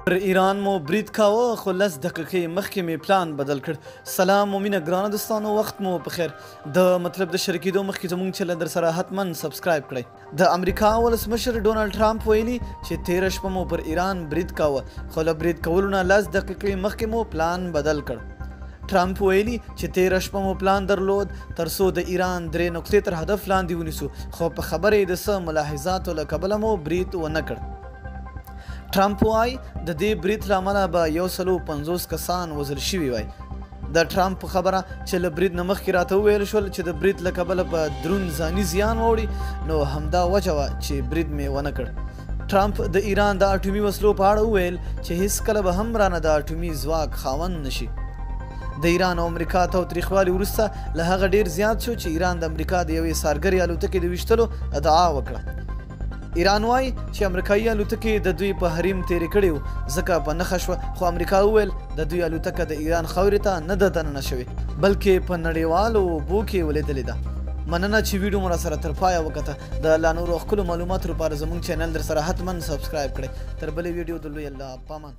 پر ایران مو برید کاوه خو 10 دقیقې مخکې مې پلان بدل کړ. سلام او مینه ګرانه دوستانو، وخت مو په خیر. د مطلب د شریکېدو مخکې زموږ چینل در سره حتما subscribe کړئ. د امریکا ولسمشر ډونالد ټرمپ ویلي چې تېره شپه مو پر ایران برید کاوه خو له برید کولو نه 10 دقیقې مخکې مو پلان بدل کړ. ټرمپ ویلي چې تېره شپه مو پلان درلود ترڅو د ایران 3 نقطې تر هدف لاندې ونیسو، خو په خبره یې د څه ملاحظاتو له کبله مو برید ونه کړ. ټرمپ وايي د دې برید له امله به 150 کسان وژل شوي وای. د ټرمپ په خبره چې له برید نه مخکې راته وویل شول چې د برید له کبله به دروند ځاني زیان واوړي، نو همدا وجه وه چې برید مې ونه کړ. ټرمپ د ایران د اټومي وسلو په اړه وویل چې هیڅکله به هم رانه د اټومي ځواک خاوند نشي. د ایران او امریکا تاوتریخوالي وروسته له هغه ډیر زیات شو چې ایران د امریکا د یوې څارګرې الوتکې د ویشتلو ادعا وکړه. ایران وايي چې امریکایي الوتکې د دوی په حریم تېرې کړې وو ځکه په نښه شوه، خو امریکا وویل د دوی الوتکه د ایران خاورې ته نه ده دننه شوې بلکې په نړیوالو اوبو کې ولیدلې ده. مننه چې ویډیو مو راسره تر پایه وکته. د لا نورو ښکلو معلوماتو لپاره زموږ چینل در سره حتما subscribe کړئ. تر بلې ویډیو د لوی الله پامان.